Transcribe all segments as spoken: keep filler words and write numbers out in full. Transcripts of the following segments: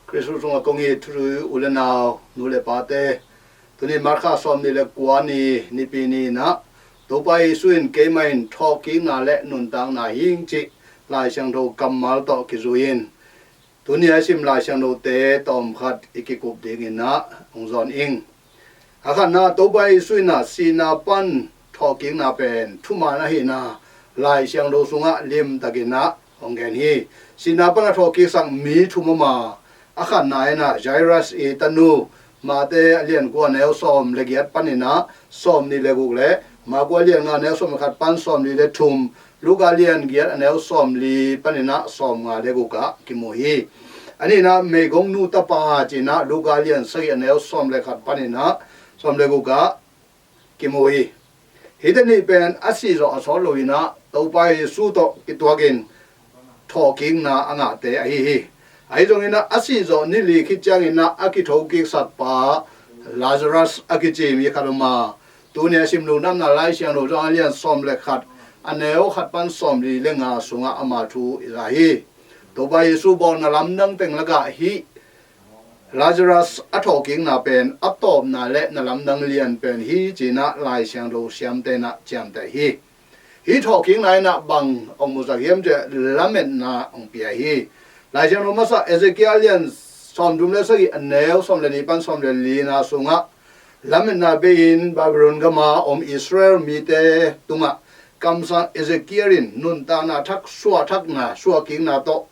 Khristu sungah kong it thuzui u le nau, nu le pate, tuni March kha sawmnih le kua ni, Nipi ni-in ah Topa Jesu in keimah in thawhkikna le nuntakna hi ing cih Lai Siangtho kammal tawh kizui-in tuni a sim Lai Siangthote tawmkhat i kikup dingin ah hong zawn ing. A khatna, Topa Jesu in ah sihna pan thawhkikna pen thuman ahihna Lai Siangtho sungah limtakin ah hong gen hi. Sihna pan a thawhkiksak mi thum om a, a khatna in ah Jairus i tanu, Mate a lian kua neu sawm le giat panin ah sawmnih le guk le, Marku a lian nga neu sawm le khat pan sawmli le thum, Luka lian giat a neu sawmli panin ah sawmnga le guk ah kimu hi. A nihna, meigongnu tapa ci-in ah Luka lian sagih a neu sawm le khat panin ah sawm le guk ah kimu hi. Hihte nih pen a sih zawh a sawt lo-in ah Topa Jesu tawh kituakin thawhkikna a ngahte ahi hi. Ahi zongin ah a sih zawh ni li khit ciangin ah a kithokiksak pa Lazarus a kici mi khat om a, tuni a sim Lungdamna Lai Siangtho Johan a lian sawm le khat, a neu khat pan sawmli le nga sungah ama thu i za hi. Topa Jesu bawlna lamdang teng lakah hih Lazarus a thawhkikna pen a tawpna le na lamdang lian pen hi ci-in ah Lai Siangtho siamte in ah ciamteh hi. Hih thawhkikna in ah bang hong musak hiam cih leh lametna hong pia hi. Lai Siangtho masa Ezekiel lian sawmthum le sagih, a neu sawm le nih pan sawm le lina sungah lametna bei-in Babylon gama om Israel mite tungah kamsang Ezekiel in nuntakna thak suahthakna, suahkikna tawh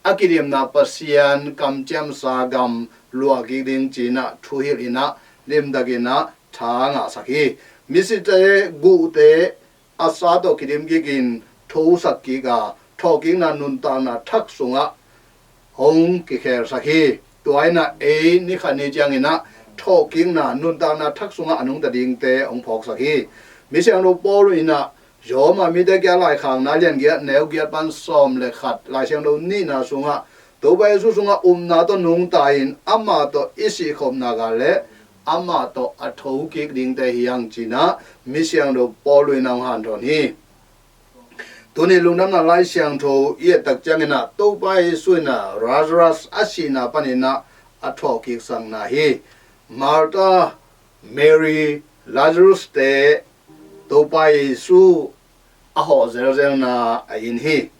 a kidimna Pasian kamciamsa gam luahkik ding ci-in ah thuhilh in ah limtakin ah tha ngahsak hi. Misite, guhte a sa tawh kidim kikin thosak kik a, thawhkikna nuntakna thak sungah hong kikhelsak hi. Tua in ah ei ni khat ni ciangin ah thawhkikna nuntakna thak sungah a nungta dingte hong phawksak hi. Misiangtho Paul in ah Roma mite kiang laikhakna lian giat neu giat pan sawm le khat, Lai Siangtho nihna sungah Topa Jesu sungah upna tawh nungta in amah tawh i sihkhopna gal le amah tawh a thokik dingte hi hang ci-in ah Misiangtho Paul in hong hanthawn hi. Tuni Lungdamna Lai Siangtho i et tak ciangin ah Topa Jesu in ah Lazarus a sihna panin ah a thawhkiksakna hi. Martha, Mary, Lazarus te Topa Jesu a hawh zelzelna a inn hi.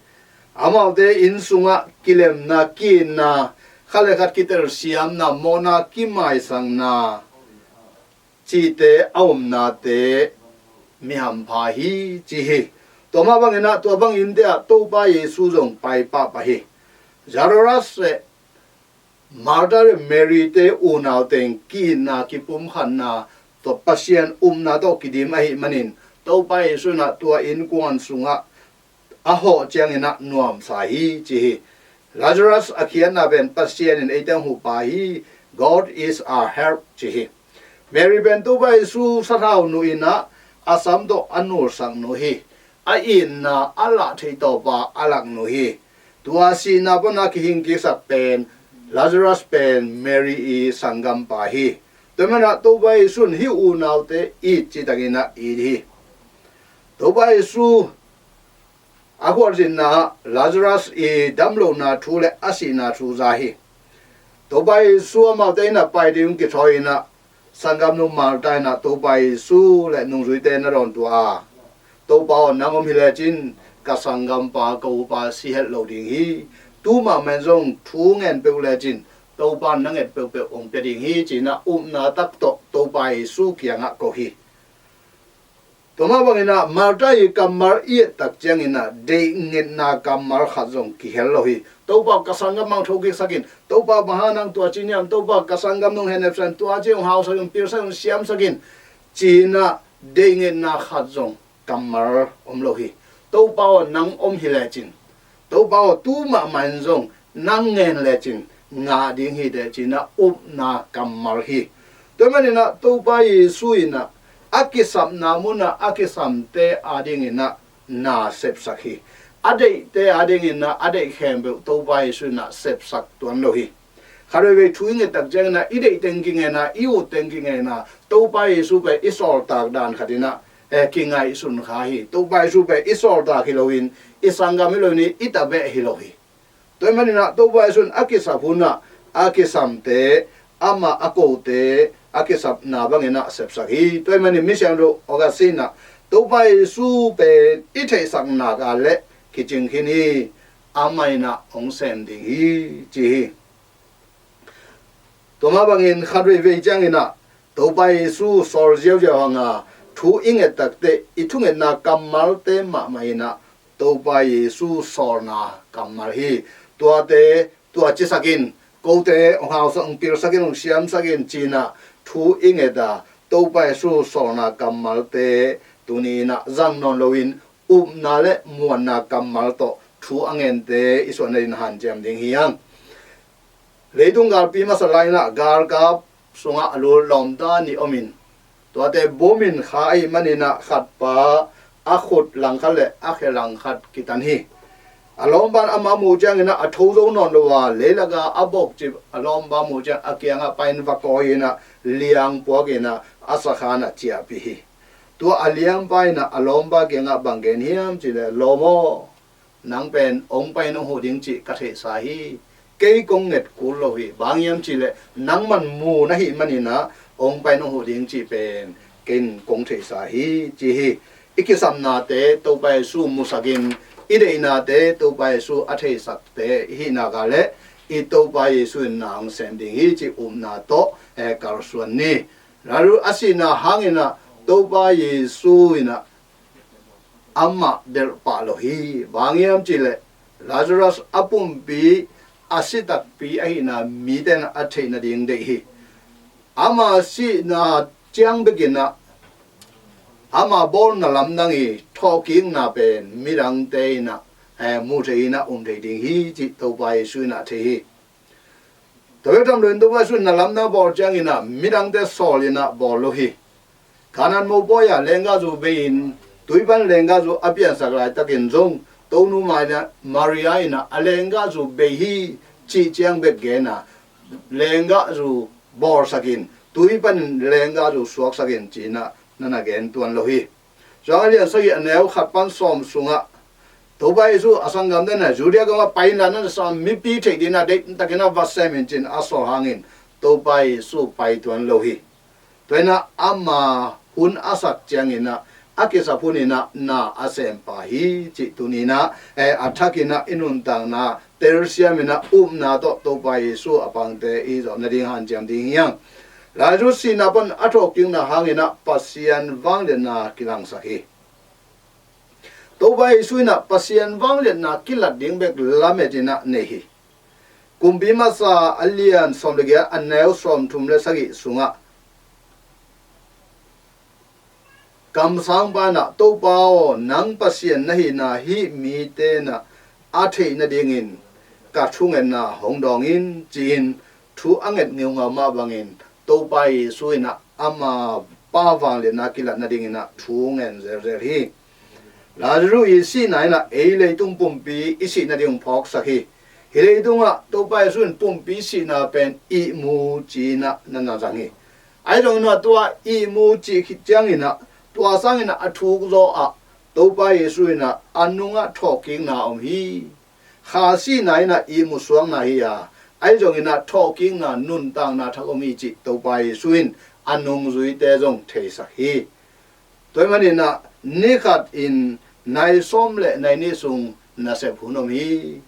Amaute inn sungah kilemna, ki-itna, khat le khat kitelsiamna, mawhna, kimaisakna cihte a omnate mi hampha hi ci hi. Tua mah bangin ah tua bang innte ah Topa Jesu zong pai pahpah hi. Lazarus le Martha le Mary te unau teng ki-itna, kipumkhatna tawh Pasian upna tawh kidim ahih manin Topa Jesu in ah tua innkuan sungah a hawh ciangin ah nuamsa hi ci hi. Lazarus a khiatna pen Pasian in eite hong hupa hi. God is our help ci hi. Mary pen Topa Jesu sathau nu in ah a sam tawh a nulsak nu hi. A itna a lah thei tawpa a lak nu hi. Tua sihna pana kihingkiksak pen Lazarus pen Mary i sanggampa hi. Tua manin ah Topa Jesu in hih unaute it citakin ah it hi. Topa Jesu a khualzinna ah Lazarus i damlohna thu le a sihna thu za hi. Topa Jesu amaute inn ah pai ding kithawi in ah sanggamnu Martha in ah Topa Jesu le nungzuite na dawntuah a, "Topa aw, nang om hi lecin ka sanggampa, ka upa si het lo ding hi. Tu mahmah in zong thu ngen peuh lecin Topa in na nget peuhpeuh hong pia ding hi," ci-in ah upna tak tawh Topa Jesu kiangah ko hi. Tua mah bangin ah Martha i kammal i et tak ciangin ah deihngetna kammal khat zong kihel lo hi. "Topa, ka sanggam bang thokiksak in. Topa, bang hang nang tua ci hiam? Topa, ka sanggam nong henepsak in, tua ci hong hausak in, pilsak in, siamsak in," ci-in ah deihngetna khat zong kammal om lo hi. "Topa aw, nang om hi lecin, Topa aw, tu mahmah in zong nang ngen lecin ngah ding hi teh," ci-in ah upna kammal hi. Tua manin ah Topa Jesu in ah a kisapna mun ah a kisamte adingin ah na sepsak hi. A deihte adingin ah a deih khempeuh Topa Jesu in ah sepsak tuan lo hi. Khat veivei thu i nget tak ciangin ah i deih teng kingen a, i ut teng kingen a, Topa Jesu pen i sawltak dan khat in ah, eh, kingaihsun kha hi. Topa Jesu pen i sawltak hi loin, i sanggam hi loin, i tabeh hi lo hi. Tua ahih manin ah Topa Jesu in a kisap hun ah a kisamte, amah a kote a kisapna bangin ah sepsak hi. Tua ahih manin misiangtho Augustine in ah Topa Jesu pen i theihsak nak a leh kicing khin hi. Amah in ah hong sem ding hi ci hi. Tua mah bangin khat veivei ciangin ah Topa Jesu sawl ziauziau hang a, thu i nget takteh i thungetna kammalte mahmah in ah Topa Jesu sawlna kammal hi. Tuate tua cisakin, kote hong hausak, hong pilsakin, hong siamsakin ci-in ah thu i nget a, Topa Jesu sawlna kammalte tuni in ah zang nawn loin upna le muanna kammal tawh thu a ngente i suahna dingin hanciam ding hi hang. Leitung galpi masa lai-in ah galkap sungah a lut lawmta nih om in, tuate bom in kha ahih manin ah khatpa a khut langkhat le a khe langkhat kitan hi. A lawmpa in amah a muh ciangin ah a tho zo nawn lo a, leilak a a bokcip a lawmpa a muh ciang a kiangah pai-in va kawi in ah liang puak in ah a sakhan ah ciahpih hi. Tua a liangpa in ah a lawmpa kiangah bang gen hiam cih leh, "Lawm aw, nang pen hong pai-in hong huh ding cih ka theihsa hi. Kei kong nget kul lo hi. Bang hiam cih leh nangman mu na hih manin ah hong pai-in hong huh ding cih pen kei in kong theihsa hi," ci hi. I kisapnate Topa Jesu musakin, i deihnate Topa Jesu a theisakte i hih nak a leh i Topa Jesu in na hong sem ding hi cih upna tawh, eh, kalsuan ni. Lazarus a sihna hangin ah Topa Jesu in ah amah belh pah lo hi. Bang hiam cih leh Lazarus a pumpi a si takpi ahihna mite in ah a theih nading deih hi. Ama sihna ciang bekin ah ama bawlna lamdang i thawhkikna pen midangte in ah, eh, mu thei in ah um thei ding hi cih Topa Jesu in ah a thei hi. Tua bek tham loin Topa Jesu in na lamdang bawl ciangin ah midangte sawl in ah bawl lo hi. Kanaan mopawi ah lenggahzu bei-in tui pan lenggahzu a piansak laitakin zong Tonu Maria, Maria in ah a lenggahzu bei hi cih ciang bek gen a, lenggahzu bawlsakin, tui panin lenggahzu suaksakin ci-in ah na na gen tuan lo hi. Johan a lian sagih a neu khat pan sawm sungah Topa Jesu a sanggamte in ah Judea gamah pai inla, na na sangin mipi theih dingin ah deihtakin ah va sem in ci-in a sawl hangin Topa Jesu pai tuan lo hi. Tua in ah ama hun a sak ciangin ah a kisap hun in ah na a sem pah hi cih tuni in ah, eh, a thakin ah i nuntakna telsiam in ah upna tawh Topa Jesu a pangte i zawh nading hanciam ding hi hang. Lazarus sihna pan a thawhkikna hangin ah Pasian vangliatna kilangsak hi. Topa Jesu in ah Pasian vangliatna kilat ding bek lamet in ah nei hi. Kumpi Masa a lian sawm le giat a neu sawmthum le sagih sungah kamsangpa in ah, "Topa aw, nang Pasian na hihna hih mite in ah a theih nadingin ka thungetna hong dawng in," ci-in thu a nget ngeungau mah bangin Topa Jesu in ah ama Pa vangliatna kilat nadingin ah thu ngen zelzel hi. Lazarus i sihna in ah ei leitung pumpi i sih nading hong phawksak hi. Hih leitungah Topa Jesu in pumpi sihna pen ihmu ci-in ah na na zang hi. Ahi zongin ah tua ihmu cih khit ciangin ah tua sangin ah a thuk zaw ah Topa Jesu in ah a nungah thawhkikna om hi. Kha sihna in ah ihmu suakna hi a, ahi zongin ah thawhkikna, nuntakna thak om hi cih Topa Jesu in a nungzuite zong theisak hi. Tua ahih manin ah ni khat in nai sawm le nai nih sung nasep hun om hi.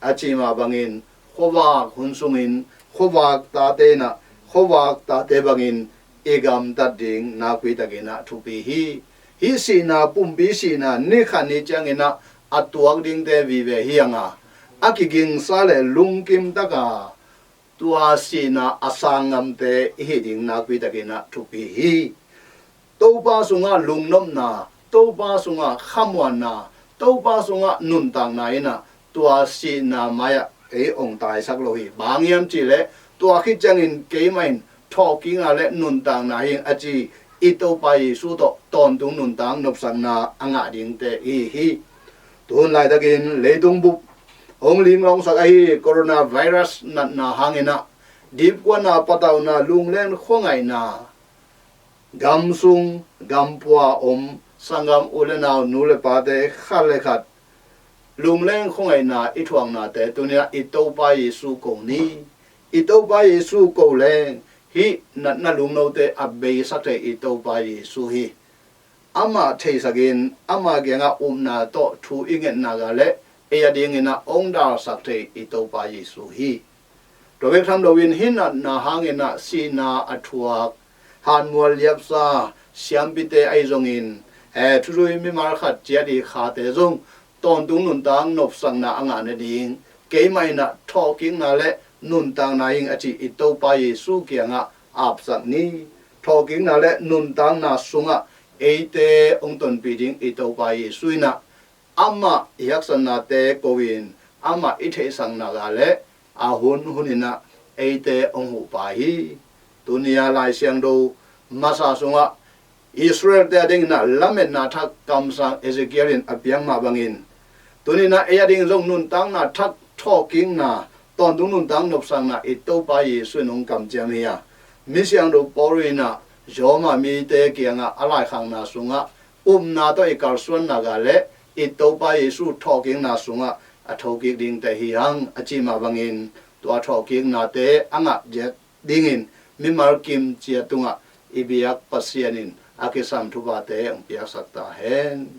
A cih mah bangin khuavak hun sungin khuavak tate in ah khuavak tate bangin i gamtat ding nakpi takin ah thupi hi. Hih sihna, pumpi sihna ni khat ni ciangin ah a tuak dingte vive hi hang a, a kigingsa le lungkim tak a tua sihna a sang ngamte i hih ding nakpi takin ah thupi hi. Topa sungah lungnopna, Topa sungah khamuanna, Topa sungah nuntakna in ah tua sihna mai-ah ei hong taisak lo hi. Bang hiam cih leh tua khit ciangin keimah in thawhkikna le nuntakna hi ing a ci i Topa Jesu tawh tawntung nuntak nopsakna a ngah dingte i hi hi. Tuhun laitakin leitung bup hong linglawngsak ahi coronavirus natna hangin ah dipkuatna, patauhna, lunglen khuangaihna, gam sung gam pua om sanggam u le nau, nu le pate khat le khat lunglen khuangaihna i thuaknate tuni-ah i Topa Jesu ko ni. I Topa Jesu ko leng hih natna lungnote a beisak thei i Topa Jesu hi. Amah theisakin ama kiangah upna tawh thu i ngetna ga le ei a dinginah ong dalsak thei i Topa Jesu hi. Tua bek tham loin hih natna hanginah sihna a thuak, hanmual liapsa siampite ahi zongin, eh, thuzui mimal khat ciat i khate zong tawntung nuntak nopsakna a ngah nading, keimah inah thawhkikna le nuntakna ing a ci i Topa Jesu kiangah apsak ni. Thawhkikna le nuntakna sungah eite ong tonpih ding i Topa Jesu inah amah i haksatnate ko-in amah i theihsakna ga le a hun huninah eite ong huhpa hi. Tuni-a Lai Siangtho masa sungah Israel-te a dinginah lametna thak kamsang Ezekiel in a piak mah bangin, tuninah ei a ding zong nuntakna thak thawhkikna, tawntung nuntak nopsakna i Topa Jesu in ong kamciam hi a, mi siangtho Paul inah Roma mite kiangah a laikhakna sungah upna tawh i kalsuanna ga le i Topa Jesu thawhkikna sungah a thokik dingte hi hang a ci mah bangin, tua thawhkiknate a ngah ziat dingin mimal kim ciat tungah i biak Pasian in a kisam thuphate ong piaksak ta hen.